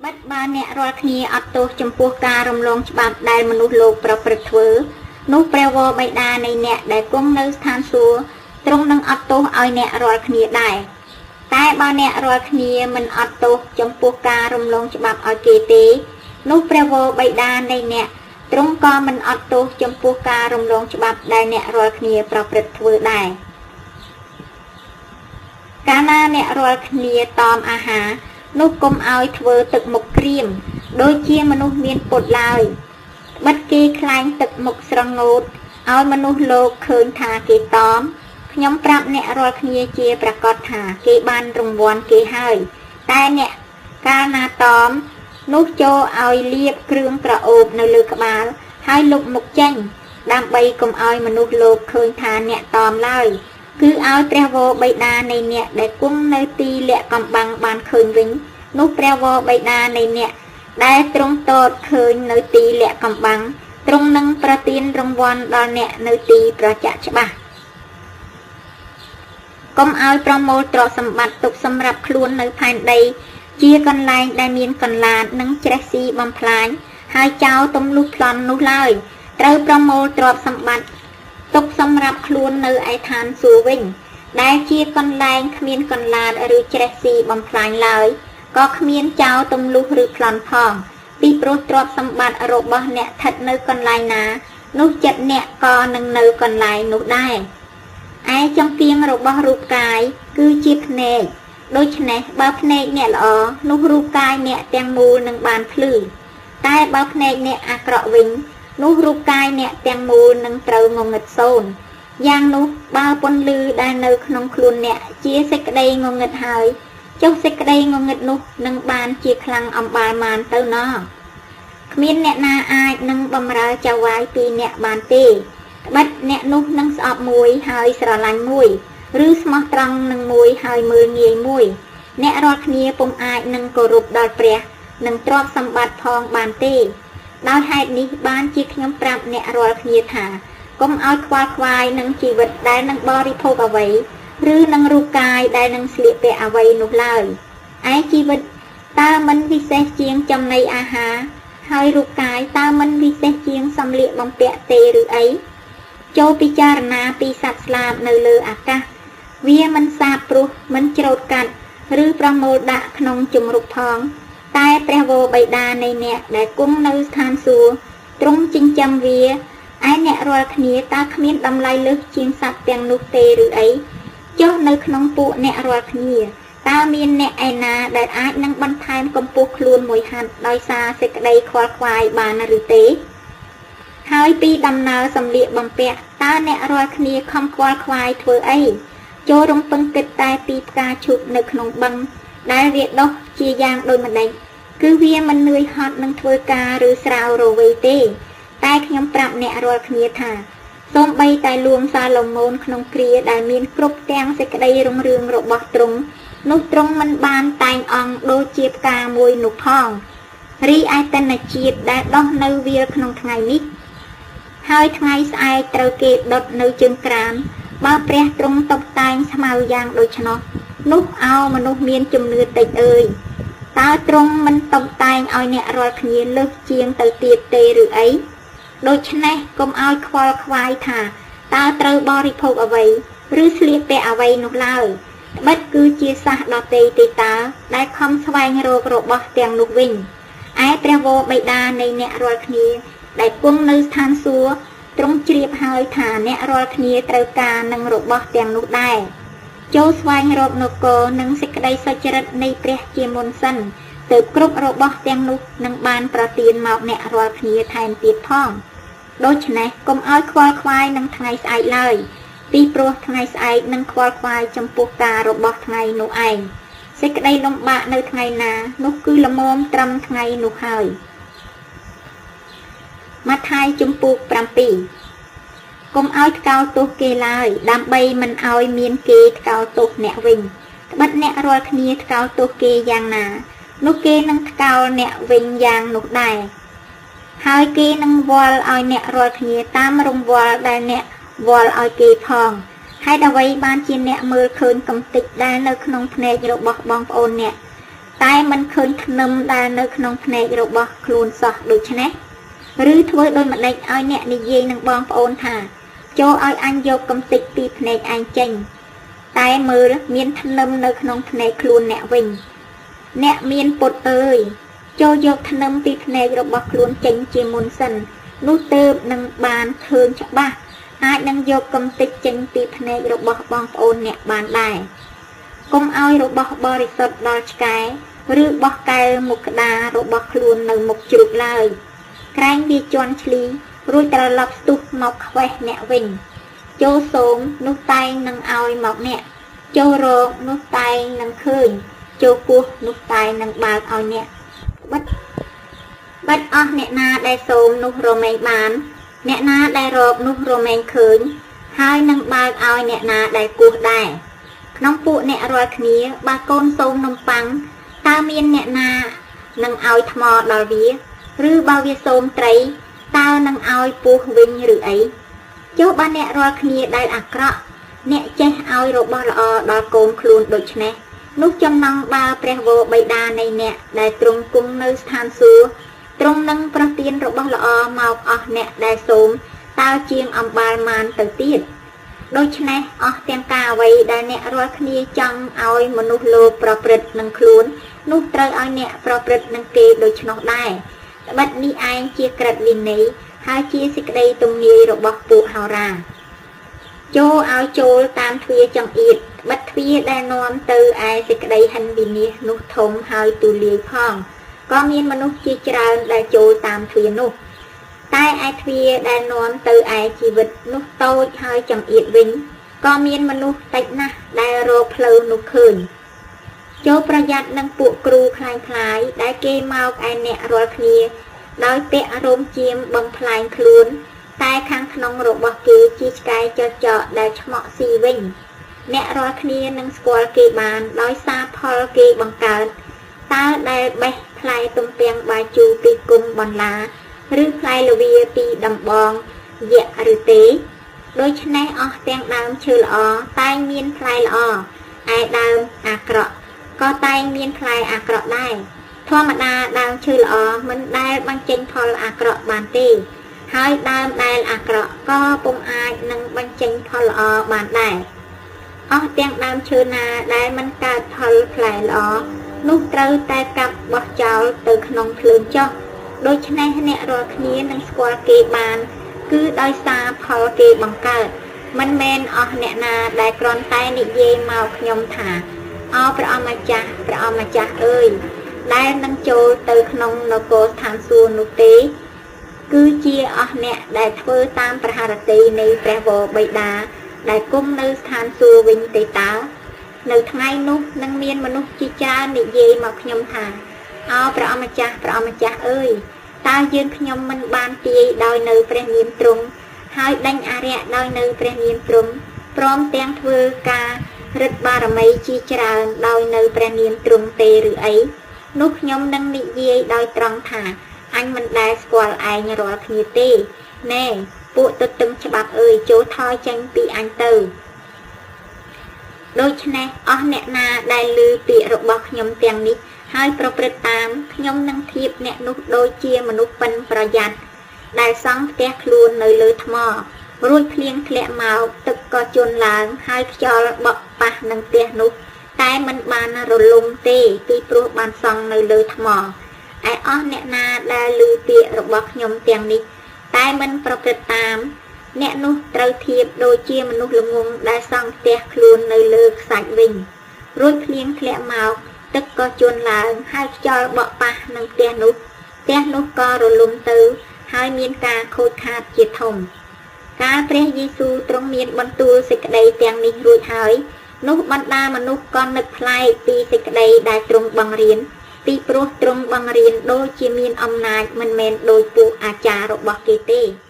បិទបើអ្នករាល់គ្នាអត់ទោសចំពោះការរំលងច្បាប់ដែលមនុស្សលោកប្រព្រឹត្តធ្វើនោះព្រះវរបិតានៃអ្នកដែលគង់នៅស្ថានសួគ៌ទ្រង់នឹងអត់ទោសឲ្យអ្នករាល់គ្នាដែរតែបើអ្នករាល់គ្នាមិនអត់ទោសចំពោះការរំលងច្បាប់ឲ្យគេទេនោះព្រះវរបិតានៃអ្នកទ្រង់ក៏មិនអត់ទោសចំពោះការរំលងច្បាប់ដែលអ្នករាល់គ្នាប្រព្រឹត្តធ្វើដែរកាលណាអ្នករាល់គ្នាតមអាហារនោះកុំឲ្យធ្វើទឹកមុខក្រៀមដូចជាមនុស្សមានពុតឡើយបិទគេខ្លែងទឹកមុខស្រងូតឲ្យមនុស្សលោកឃើញថាគេតមខ្ញុំប្រាប់អ្នករាល់គ្នាជាប្រកាសថាគេបានរង្វាន់គេហើយតែអ្នកកាលណាតមនោះចូលឲ្យលាបគ្រឿងក្រអូបនៅលើក្បាលហើយលុបមុខចេញដើម្បីកុំឲ្យមនុស្សលោកឃើញថាអ្នកតមឡើយគឺឲ្យព្រះវរបិតានៃអ្នកដែលគង់នៅទីលាក់កំបាំងបានឃើញវិញនោះព្រះវរបិតានៃអ្នកដែលទ្រង់ទតឃើញនៅទីលាក់កំបាំងទ្រង់នឹងប្រទានរង្វាន់ដល់អ្នកនៅទីប្រចាក់ច្បាស់កុំឲ្យប្រមូលទ្រព្យសម្បត្តិទុកសម្រាប់ខ្លួននៅផែនដីជាកន្លែងដែលមានកន្លាតនិងច្រេះស៊ីបំផ្លាញហើយចោលទំលុះប្លន់នោះឡើយត្រូវប្រមូលទ្រព្យសម្បត្តិទុកសម្រាប់ខ្លួននៅឯឋានសួគ៌វិញដែលជាកន្លែងគ្មានកន្លាតឬច្រេះស៊ីបំផ្លាញឡើយក៏គ្មានចោលទំលុះឬប្លន់ផងពីព្រោះទ្រព្យសម្បត្តិរបស់អ្នកស្ថិតនៅកន្លែងណានោះចិត្តអ្នកក៏នឹងនៅកន្លែងនោះដែរឯចង្គៀងរបស់រូបកាយគឺជាភ្នែកដូច្នេះបើភ្នែកអ្នកល្អនោះរូបកាយអ្នកទាំងមូលនឹងបានភ្លឺតែបើភ្នែកអ្នកអាក្រក់វិញនោះរូបកាយអ្នកទាំងមូលនឹងត្រូវងងឹតសូន្យយ៉ាងនោះបើពន្លឺដែលនៅក្នុងខ្លួនអ្នកជាសេចក្តីងងឹតហើយចុះសេចក្តីងងឹតនោះនឹងបានជាខ្លាំងអំបាលមានទៅណោះគ្មានអ្នកណាអាចនឹងបំរើចៅហ្វាយពីរអ្នកបានទេត្បិតអ្នកនោះនឹងស្អប់មួយហើយស្រឡាញ់មួយឬស្មោះត្រង់នឹងមួយហើយមើលងាយមួយអ្នករាល់គ្នាពុំអាចនឹងគោរពដល់ព្រះនិងទ្រព្យសម្បត្តិផងបានទេដោយហេតុនេះបានជាខ្ញុំប្រាប់អ្នករាល់គ្នាថាកុំឲ្យខ្វល់ខ្វាយនឹងជីវិតដែលនឹងបរិភោគអ្វីឬនឹងរូបកាយដែលនឹងស្លៀកពាក់អ្វីនោះឡើយឯជីវិតតើមិនវិសេសជាងចំណីអាហារហើយរូបកាយតើមិនវិសេសជាងសម្លៀកបំពាក់ទេឬអីចូលពិចារណាពីសត្វស្លាបនៅលើអាកាសវាមិនសាបព្រោះមិនច្រូតកាត់ឬប្រមូលដាក់ក្នុងជំរកផងតែព្រះវរបិតានៃអ្នកដែលគង់នៅស្ថានសួគ៌ទ្រង់ចិញ្ចឹមវាឯអ្នករាល់គ្នាតើគ្មានតម្លៃលើសជាងសត្វទាំងនោះទេឬអីចុះនៅក្នុងពួកអ្នករាល់គ្នាតើមានអ្នកឯណាដែលអាចនឹងបន្ថែមកម្ពស់ខ្លួនមួយហត្ថដោយសារសេចក្តីខ្វល់ខ្វាយបានឬទេហើយពីដំណើរសម្លៀកបំពាក់តើអ្នករាល់គ្នាខំខ្វល់ខ្វាយធ្វើអីចូលរំពឹងគិតតែពីផ្កាឈូកនៅក្នុងបឹងដែលវាដុះជាយ៉ាងដូចម្ដេចគឺវាមិននឿយហត់នឹងធ្វើការឬស្រាវរវៃទេតែខ្ញុំប្រាប់អ្នករាល់គ្នាថាសូម្បីតែលួងសាឡូមោនក្នុងគ្រាដែលមានគ្រប់ទាំងសេចក្តីរុងរឿងរបស់ទ្រង់នោះទ្រង់មិនបានតែងអង្គដូចជាផ្កាមួយនោះផងរីឯតនជាតិដែលដុះនៅវាលក្នុងថ្ងៃនេះហើយថ្ងៃស្អែកត្រូវគេដុតនៅជើងក្រានបើព្រះទ្រង់តុបតែងស្មៅយ៉ាងដូច្នោះនោះអោមនុស្សមានជំនឿតិចអើយតើទ្រង់មិនតុបតែងឲ្យអ្នករាល់គ្នាលើសជាងទៅទៀតទេឬអីដូច្នេះកុំឲ្យខ្វល់ខ្វាយថាតើត្រូវបរិភោគអ្វីឬស្លៀកពាក់អ្វីនោះឡើយត្បិតគឺជាសាសដទៃទេតើដែលខំស្វែងរករបស់ទាំងនោះវិញឯព្រះវរបិតានៃអ្នករាល់គ្នាដែលគង់នៅស្ថានសួគ៌ទ្រង់ជ្រាបហើយថាអ្នករាល់គ្នាត្រូវការនឹងរបស់ទាំងនោះដែរចូលស្វែងរកនគរនិងសេចក្តីសុចរិតនៃព្រះជាមុនសិនទើបគ្រប់របស់ទាំងនោះនឹងបានប្រទានមកអ្នករាល់គ្នាថែមទៀតផងដូច្នេះកុំឲ្យខ្វល់ខ្វាយនឹងថ្ងៃស្អែកឡើយពីព្រោះថ្ងៃស្អែកនឹងខ្វល់ខ្វាយចំពោះការរបស់ថ្ងៃនោះឯងសេចក្តីលំបាកនៅថ្ងៃណានោះគឺល្មមត្រឹមថ្ងៃនោះហើយម៉ាថាយជំពូក7កុំឲ្យថ្កោលទោសគេឡើយដើម្បីមិនឲ្យមានគេថ្កោលទោសអ្នកវិញត្បិតអ្នករាល់គ្នាថ្កោលទោសគេយ៉ាងណានោះគេនឹងថ្កោលអ្នកវិញយ៉ាងនោះដែរហើយគេនឹងវាល់ឲ្យអ្នករាល់គ្នាតាមរង្វាល់ដែលអ្នកវាល់ឲ្យគេផងហេតុអ្វីបានជាអ្នកមើលឃើញកំទេចដែលនៅក្នុងភ្នែករបស់បងប្អូនអ្នក តែមិនឃើញធ្នឹមដែលនៅក្នុងភ្នែករបស់ខ្លួនសោះដូច្នេះឬធ្វើដូចម្ដេចឲ្យអ្នកនិយាយនឹងបងប្អូនថាចូលឲ្យអញយកកំទេចពីភ្នែកឯងចេញតែមើលមានធ្នឹមនៅក្នុងភ្នែកខ្លួនអ្នកវិញអ្នកមានពុតអើយចូលយកធ្នឹមពីភ្នែករបស់ខ្លួនចេញជាមុនសិននោះទើបនឹងបានឃើញច្បាស់អាចនឹងយកកំទេចចេញពីភ្នែករបស់បងប្អូនអ្នកបានដែរកុំឲ្យរបស់បរិសុទ្ធដល់ឆ្កែឬបោះកែវមុខក្តាររបស់ខ្លួននៅមុខជ្រូកឡើយក្រែងវាជន់ឈ្លីរួចត្រឡប់ស្ទុះមកខ្វេះអ្នកវិញចូលសូមនោះតែងនឹងឲ្យមកអ្នកចូលរកនោះតែងនឹងឃើញចូលគោះនោះតែងនឹងបើកឲ្យអ្នកបិទអស់អ្នកណាដែលសូមនោះរមែងបានអ្នកណាដែលរកនោះរមែងឃើញហើយនឹងបើកឲ្យអ្នកណាដែលគោះដែរក្នុងពួកអ្នករាល់គ្នាបើកូនសូមនំប៉័ងតើមានអ្នកណានឹងឲ្យថ្មដល់វាឬបើវាសូមត្រីតើនឹងឲ្យពស់វិញឬអីចុះបើអ្នករាល់គ្នាដែលអាក្រក់អ្នកចេះឲ្យរបស់ល្អដល់កូនខ្លួនដូច្នេះនោះចំណងបើព្រះវរបិតានៃអ្នកដែលទ្រង់គង់នៅស្ថានសួគ៌ទ្រង់នឹងប្រទានរបស់ល្អមកអស់អ្នកដែលសូមតើជាងអំបាលម៉ានទៅទៀតដូច្នេះអស់ទាំងការអ្វីដែលអ្នករាល់គ្នាចង់ឲ្យមនុស្សលោកប្រព្រឹត្តនឹងខ្លួននោះត្រូវឲ្យអ្នកប្រព្រឹត្តនឹងគេដូច្នោះដែរត្បិតនេះឯងជាក្រឹតវិន័យហើយជាសេចក្តីទំនាយរបស់ពួកហោរាចូលឲ្យចូលតាមទ្វារចង្អៀតត្បិតទ្វារដែលនាំទៅឯសេចក្តីហិនវិនាសនោះធំហើយទូលាយផងក៏មានមនុស្សជាច្រើនដែលចូលតាមទ្វារនោះតែឯទ្វារដែលនាំទៅឯជីវិតនោះតូចហើយចង្អៀតវិញក៏មានមនុស្សតិចណាស់ដែលរកផ្លូវនោះឃើញចូលប្រយ័ត្ននឹងពួកគ្រូក្លែងៗដែលគេមកឯអ្នករាល់គ្នាដោយពាក់រោមចៀមបំផ្លែងខ្លួនតែខាងក្នុងរបស់គេជាឆ្កែចចកដែលឆ្មក់ស៊ីវិញអ្នករាល់គ្នានឹងស្គាល់គេបានដោយសារផលគេបង្កើតតើដែលបេះផ្លែទំពាំងបាយជូរពីគុំបន្លាឬផ្លែល្វាពីដំបងយៈឬទេដូច្នេះអស់ទាំងដើមឈើល្អតែងមានផ្លែល្អឯដើមអាក្រក់ក៏តែងមានផ្លែអាក្រក់ដែរធម្មតាដើមឈើល្អមិនដែលបញ្ចេញផលអាក្រក់បានទេហើយដើមដែលអាក្រក់ក៏ពុំអាចនឹងបញ្ចេញផលល្អបានដែរអស់ទាំងដើមឈើណាដែលមិនកើតផលផ្លែល្អនោះត្រូវតែកាប់បោះចោលទៅក្នុងភ្លើងចុះដូច្នេះអ្នករាល់គ្នានឹងស្គាល់គេបានគឺដោយសារផលគេបង្កើតមិនមែនអស់អ្នកណាដែលគ្រាន់តែនិយាយមកខ្ញុំថាអោព្រះអម្ចាស់ព្រះអម្ចាស់អើយដែលនឹងចូលទៅក្នុងនគរស្ថានសួគ៌នោះទេគឺជាអស់អ្នកដែលធ្វើតាមព្រះハរតីនៃព្រះវរបិតាដែលគង់នៅស្ថានសួគ៌វិញទេតើនៅថ្ងៃនោះនឹងមានមនុស្សជាច្រើននិយាយមកខ្ញុំថាអោព្រះអម្ចាស់ព្រះអម្ចាស់អើយតើយើងខ្ញុំមិនបានទាយដោយនៅព្រះនាមទ្រង់ហើយដេញអារក្សដោយនៅព្រះនាមទ្រង់ព្រមទាំងធ្វើការឫទ្ធិបារមីជាច្រើនដោយនៅព្រះនាមទ្រង់ទេឬអីនោះខ្ញុំនឹងនិយាយដោយត្រង់ថាអញមិនដែលស្គាល់ឯងរាល់គ្នាទេណែពួកទទឹងច្បាប់អើយចូលថយចេញពីអញទៅដូច្នេះអស់អ្នកណាដែលឮពាក្យរបស់ខ្ញុំទាំងនេះហើយប្រព្រឹត្តតាមខ្ញុំនឹងធៀបអ្នកនោះដូចជាមនុស្សប៉ិនប្រយ័ត្នដែលសង់ផ្ទះខ្លួននៅលើថ្មរួចភ្លៀងធ្លាក់មកទឹកក៏ជន់ឡើងហើយខ្យល់បក់ប៉ះនឹងផ្ទះនោះតែមិនបានរលំទេពីព្រោះបានសង់នៅលើថ្មឯអស់អ្នកណាដែលឮពាក្យរបស់ខ្ញុំទាំងនេះតែមិនប្រព្រឹត្តតាមអ្នកនោះត្រូវធៀបដូចជាមនុស្សល្ងង់ដែលសង់ផ្ទះខ្លួននៅលើខ្សាច់វិញរួចភ្លៀងធ្លាក់មកទឹកក៏ជន់ឡើងហើយខ្យល់បក់ប៉ះនឹងផ្ទះនោះផ្ទះនោះក៏រលំទៅហើយមានការខូចខាតជាធំកាលព្រះយេស៊ូវទ្រង់មានបន្ទូលសេចក្តីទាំងនេះរួចហើយនោះបណ្ដាមនុស្សក៏នឹកប្លែកពីសេចក្តីដែលទ្រង់បង្រៀនពីព្រោះទ្រង់បង្រៀនដូចជាមានអំណាចមិនមែនដូចពួកអាចារ្យរបស់គេទេ។